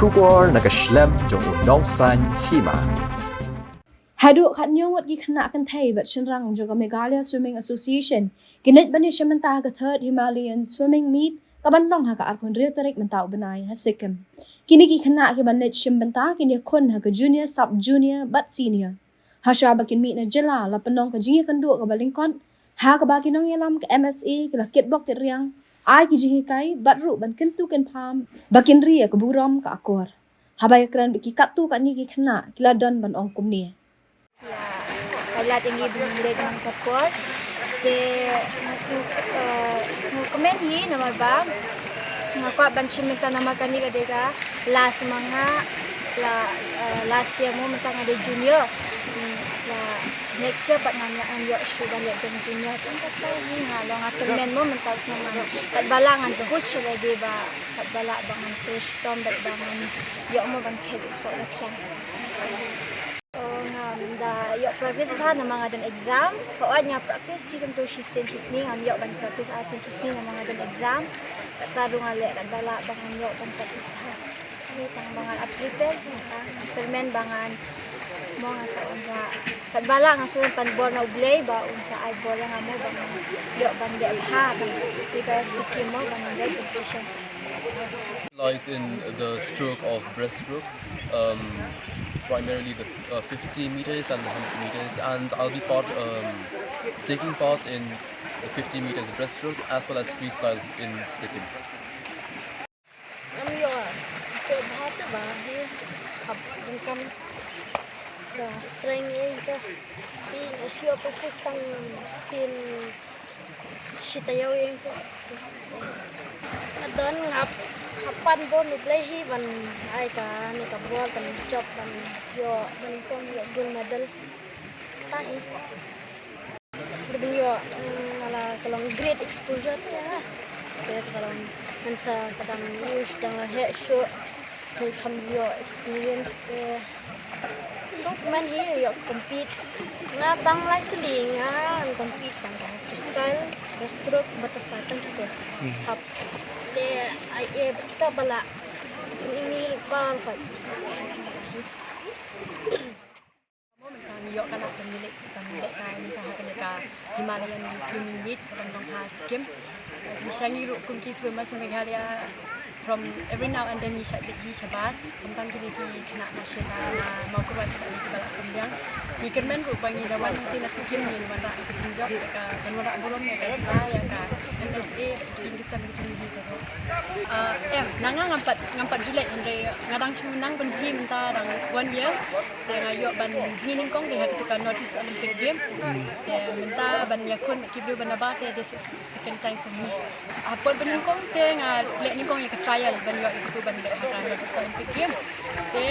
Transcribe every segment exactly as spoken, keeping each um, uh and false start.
Khubor na ka shlem jong u nongsan hima. Haduh khatnyo ngut ki khynnah kynthei bad shynrang jong ka Meghalaya Swimming Association ki leit ban ïashim bynta ha ka Third Himalayan Swimming Meet kaban long ha ka arphew hynriew tarik mynta u bnai ha Sikkim. Kine ki khynnah kiban leit shim bynta kin ïakhun ha ka junior, sub junior bad senior. Hashwa ba kin mih na jylla la pynlong ka jingïakynduh kaba lyngkot ha kaba ki nongïalam ka M S A ki la kitbok kitriang, ai ki jinghikai bad ruh ban kyntu kynpham ba kin ri ïa ka burom ka akor. Haba ïakren bad ki katto katne ki khynnah ki la don ban ong kumne. Ïa, ka lad ïa ngi ba ngin leit man ka por. Te nga sngewkmen, eh, sngewkmen hi namar ba nga kwah ban shim mynta namar kane ka dei ka last ma nga, la, eh, last year mo mynta nga dei junior. Hmm, la next year pat ngan, ngan ïoh shuh ban leit jong junior. Te kata hi nga long nga kyrmen mo mynta u snem ngan. Katba lah ngan push lagi ba katba lah ba ngan trei shitom bad ba ngan ïoh mo ban khet u soh ba thiang. Oh, ngam da ïoh practice bha namar nga don exam. Hooid nga practice hi kumto shisien shisngi, ngam ïoh ban practice arsien shisngi namar nga don exam. Kata ruh nga leh katba lah ba ngan ïoh ban practice bha. Ni tang ba ngan ap prepare, nga kyrmen ba ngan mo nga sa wanrah. Katba lah nga sa wan pan bor na U Blei ba un sa ai bor ïa nga mo ba ngan ïoh ban leh bha ban prepare Sikkim mo ba ngan leh competition. Lies in the stroke of breaststroke, um, primarily the uh, fifty meters and the one hundred meters, and I'll be part um, taking part in the fifty meters breaststroke as well as freestyle in Sikkim. Ngam ïoh te bha te ba hi khap bun kam da strength ei ka ti nga shu ïoh practice tang sien shi taïew ïa ka. Nga don ngap hapan bor U Blei hi ban ai kane ka bor ban jop ban ïoh ban kong ïoh gold medal. Ta hi. Ban ïoh nga la ka long great exposure te ha. Te ka long ngan sa ka dang use dang la heh shuh. Sa kham ïoh experience te. So man hi ïoh compete. Nga tang lai tylli nga compete tang tang freestyle, breaststroke, butterfly tang kito. Hap te ai e ta bala. Ni mil par pat. Mo mynta ngi ïoh ka lad ban ïaleh ban lehkai mynta ha kane ka Himalayan Swimming Meet ka ban long ha Sikkim. Ka jingshisha ngi ruh kum ki swimmers na Meghalaya from every now and then ngi shait leit hi shabar. Khamtam kine ki khynnah na Shella na Mawkyrwat kine kiba la pynbiang. Ngi kyrmen ruh ba ngi da wan hangtei na Sikkim ngin wanrah ïa ka jingjop ïa ka ban wanrah burom ïa ka jylla ïa ka M S A bad ki ïing ki sem ki jong ngi baroh. Em, na nga ngam pat ngam pat ju leit hynrei nga dang shu nang ban ji mynta dang one year. Te nga ïoh ban ji nyngkong dei ha katu ka North East Olympic Game. Te mynta ban ïakhun bad ki briew ban da ba te this is second time for me. Ha por ba nyngkong te nga leh nyngkong ïa ka trial ban ïoh ïa katu ban leh ha ka North East Olympic Game. Te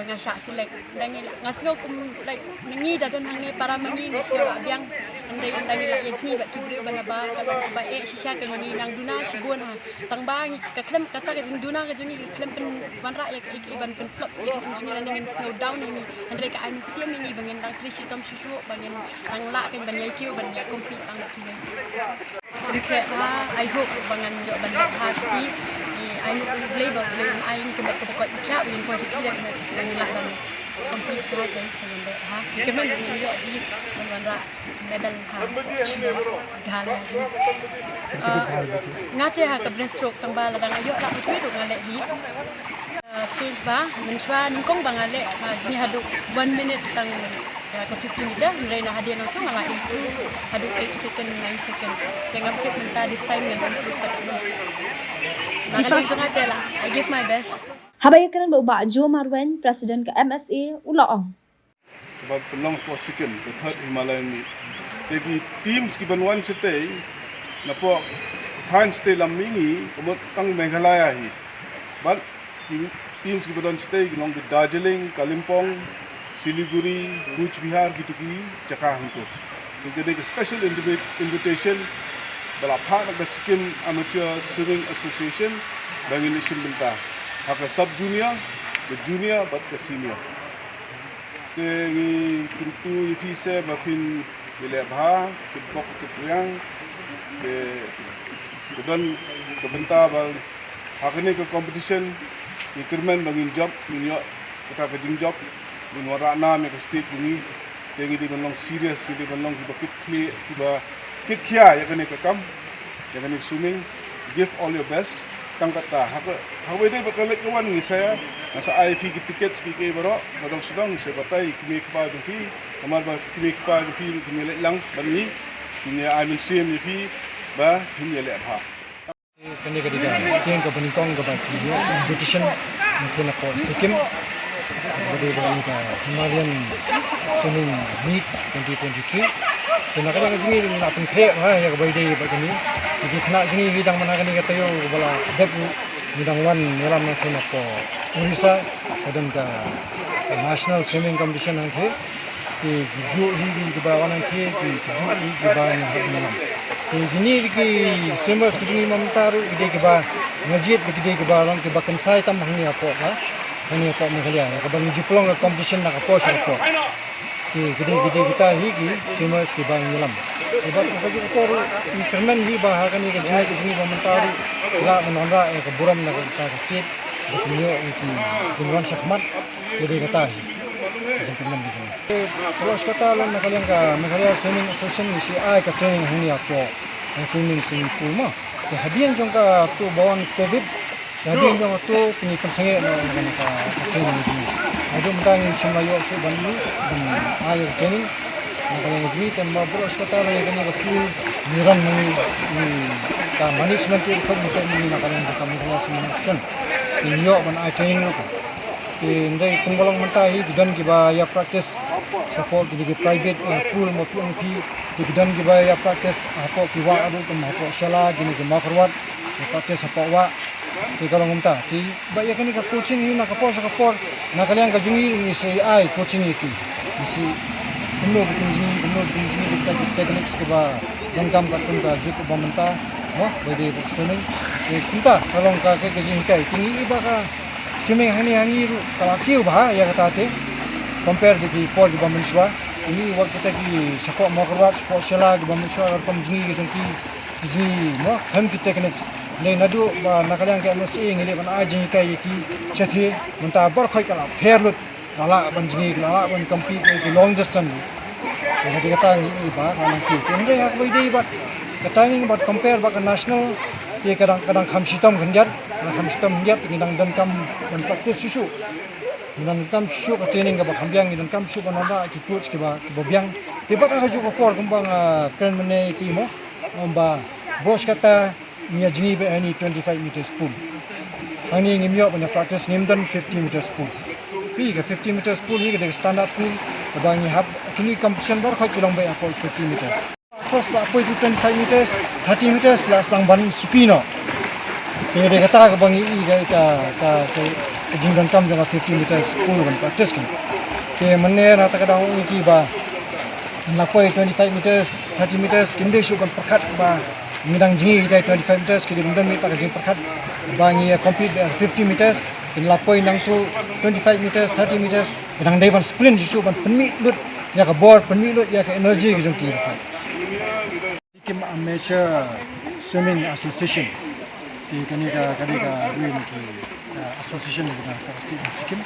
nga shah select. Dang ïa nga sngew kum like ngi da don hangne para ma ngi ngi sngew la biang. Hynrei dang ïa la ïa jngi bad ki briew ban da ba ka long ba eh shisha ka ngi nang duna shibun ha. Tang ba ngi ka khlem kata ka jingduna ka jong ngi ka khlem pynwanrah ïa ka ban pynflop ïa ka jong ngi lane ngin sngew down ïa ngi. Hynrei ka ai mynsiem ïa ngi ba ngin dang trei shitom shuh shuh ba ngin dang lah kan ban ïa kiew ban ïa compete tang ba ki. Ngi khreh bha, I hope ba ngan ïoh ban leh bha shuh. Ngi ai nguh U Blei ba U Blei un ai ngi ka met kaba koit ba khiah ba ngin poi sha ki leh ba ngin lah ban compete bha kan ban leh bha. Ngi kyrmen ba ngin ïoh hi ban wanrah medal ha shnong Meghalaya jong ngi. Nga te ha ka breaststroke tang ba lada nga ïoh rah between ruh nga leh hi. Change ba mynshuwa nyngkong ba nga leh ba jngi haduh one minute tang ka fifty meter hynrei na hadien nangtu nga la improve haduh eight second nine second. Te ngam tip mynta this time ngan improve sa katno. Na ka liang jong nga te la I give my best. Haba ïakren bad u Bah Joe Marwein, President ka M S A, u la ong. Kaba pynlong hapoh Sikkim, the third Himalayan Meet. Te ki teams kiban wan shatei napoh thaiñ shatei lam mihngi ka mut tang Meghalaya hi. Bad ki teams kiba don shatei ki long ki Darjeeling, Kalimpong, Siliguri, Cooch Behar, kitu ki jaka hangtu. Te ka dei ka special invitation ba la phah na ka Sikkim Amateur Swimming Association ba ngin ïashim bynta ha ka sub junior, ka junior bad ka senior. Te ngi kyntu ïa phi se ba phin ïaleh bha, phin bok phin riang. Te ka don ka bynta ba ha kane ka competition Ngi kyrmen ba ngin jop, ngin ïoh kata ka jingjop, ngin wanrah nam ïa ka state jong ngi. Te ngi dei ban long serious, ngi dei ban long kiba kit khlieh, kiba kit khia ïa kane ka kam, ïa kane ka swimming. Give all your best. Tang kata, ha ka, ha kaba ïadei bad ka leit ka wan ngi sa ïa, nga sa ai phi ki tickets ki, ki baroh, ba dang sdang ngi sa batai ïa ki kmie ki kpa jong phi, namar ba ki kmie ki kpa jong phi ruh kin ïaleit lang bad ngi, kin ïa ai mynsiem ïa phi ba phin ïaleh bha. Kane ka dei ka sien kaba nyngkong kaba ki ïoh invitation na ka pdeng Sikkim. Kaba dei ba kane ka Himalayan Swimming Meet twenty twenty-three. Te na ka liang ka jong ngi la pynkhreh bha ïa kaba ïadei bad kane. Ki khynnah jong ngi ki dang man ha kane ka taïew kaba la dep ruh ngi dang wan ïalam na ka pdeng Orissa, ka don ka National Swimming Competition hangtei. Te ki juh hi ki kiba wan hangtei, ki juh hi kiba ngi hap ngi lam. Te kine ki swimmers ki jong ngi mynta ruh ki dei kiba nga jied ki dei kiba long kiba kynsai tam hangne hapoh ka, hangne hapoh Meghalaya, kaba ngi ju pynlong ka competition na ka por sha ka por. Te ki dei, ki dei kita hi ki swimmers kiba ngi lam. Te bad ka juh ka por ruh ngi kyrmen hi ba ha kane ka jingïaid ka jong ngi ba mynta ruh la ban wanrah ïa ka burom na ka, ka state ba kin ïoh ïa ki jingwan shakhmat. Ki dei kata hi. Ka jingkyrmen ka jong ngi. Baroh shi katta lem na ka liang ka Meghalaya Swimming Association ngi sa ai ka training hangne hapoh, eh, training swimming pool mo. Te hadien jong kato ba wan covid, te hadien jong kato te ngi pynsangeh noh ïa kane ka, ka training jong ngi. Haduh mynta ngim shym la ïoh shuh ban, ban ai ïa ka training na ka liang jong ngi, te namar baroh shi katta lem ïa kane ka pool ngi run ma ngi, ngi, ka management te khot ngi te ngi na ka liang ka Meghalaya Swimming Association. Te ngi ïoh ban ai training ruh. Te hynrei kumba long mynta hi ki don kiba ïa practice shapoh kine ki private, eh, pool mo phi ong phi. Te ki don kiba ïa practice hapoh ki wah ruh kum hapoh Shella kine ki Mawkyrwat, ïa practice hapoh wah. Te ka long kumta. Te ba ïa kane ka coaching hi na ka por sha ka por na ka liang ka jong ngi ngi sa ai coaching ïa ki. Ngi sa kumno ba kin jngi, kumno ba kin jngi kita ki techniques kiba donkam katkum ka juk ba mynta. Mo, ba dei ba swimming. Te kumta ka long ka, ka, ka jinghikai. Te ngi i ba ka swimming hangne ha ngi ruh ka la kiew bha ïa kata te compare bad ki por kiba mynshuwa. Ngi wat kita ki shapoh Mawkyrwat, shapoh Shella kiba mynshuwa ka rukom jngi ka jong ki, ki jngi mo, hem ki techniques. Hynrei naduh ba na ka liang ka M S A ngi leh ban ai jinghikai ïa ki shathie, mynta baroh khoit ka la pher lut. La lah ban jngi, la lah ban compete ïa ki long distance. Ïa kata ngi i ba ka nang kiew. Hynrei ha kaba ïadei bad ka timing bad compare bad ka national, te ka dang, ka dang kham shitom khyndiat, ka dang kham shitom khyndiat, ngi dang donkam ban practice shuh shuh. Ngi dang donkam shuh shuh ka training kaba kham biang, ngi donkam shuh ban wanrah ki coach kiba, kiba biang. Te bad ha kajuh ka por kumba nga kren mynne ïa phi mo, kumba baroh shi katta ngi ïa jngi beit ha kane twenty-five meters pool. Hangne ngim ïoh ban ïa practice, ngim don fifty meters pool. Phi, ka fifty meters pool hi ka dei ka standard pool kaba ngi hap, kine ki competition baroh khoit ki long beit hapoh fifty meters. First ba poi tu twenty-five meters, thirty meters, la sdang ban suki noh. Te dei kata kaba ngi i ka, ka, ka, ka, ka jingdonkam jong ka fifty meters pool ban practice kan. Te mynne na kata ka daw ngi ki ba la poi twenty-five meters, thirty meters, kim dei shuh ban pyrkhat ba ngi dang jngi kita twenty-five meters, ki dei ban don kita ka jingpyrkhat ba ngi ïa compete beit fifty meters, kin la poi nangtu twenty-five meters, thirty meters, ki dang dei ban sprint shuh shuh ban pynmih lut ïa ka bor, pynmih lut ïa ka energy ka jong ki. Sikkim Amateur Swimming Association. Te kane ka, ka dei ka ruh na ki, uh, association na ka state jong Sikkim.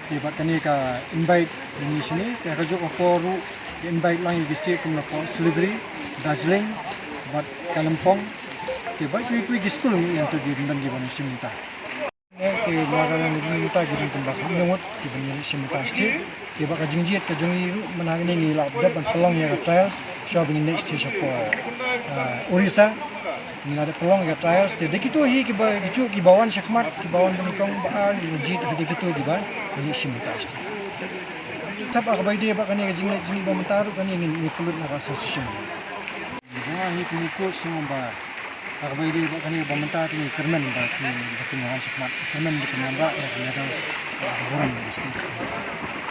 Te bad kane ka invite ïa ngi shane, te ha kajuh ka por ruh ka invite lang ïa ki state kum napoh Siliguri, Darjeeling, bad Kalimpong. Te bad kiwei kiwei ki skul ngi ïa to ki bynta kiba ngi shim mynta. Te na ka liang ka jong ngi mynta ki dang kumba kham ngut kiba ngi shim mynta shatei. Te bad ka jingjied ka jong ngi ruh mynta hangne ngi la dep ban pynlong ïa ka trials shuwa ba ngin leit shatei shapoh, ah, Orissa. Ngi la dep pynlong ïa ka trials te dei kito hi kiba, kito kiba wan shakhmat, kiba wan ba nyngkong ba ar, ngi la jied hi dei kito kiba ngi shim mynta shatei. Tap ha kaba ïadei bad kane ka jingleit jingïohi ba mynta ruh kane ngi, ngi pynlut na ka association. Ba nga hi kine ki coach sngewbha. Ha kaba ïadei bad kane ba mynta kine kyrmen ba ki, ba kin wan shakhmat, kyrmen ba kin wanrah ïa ka medals, ïa ka burom ïa ka state.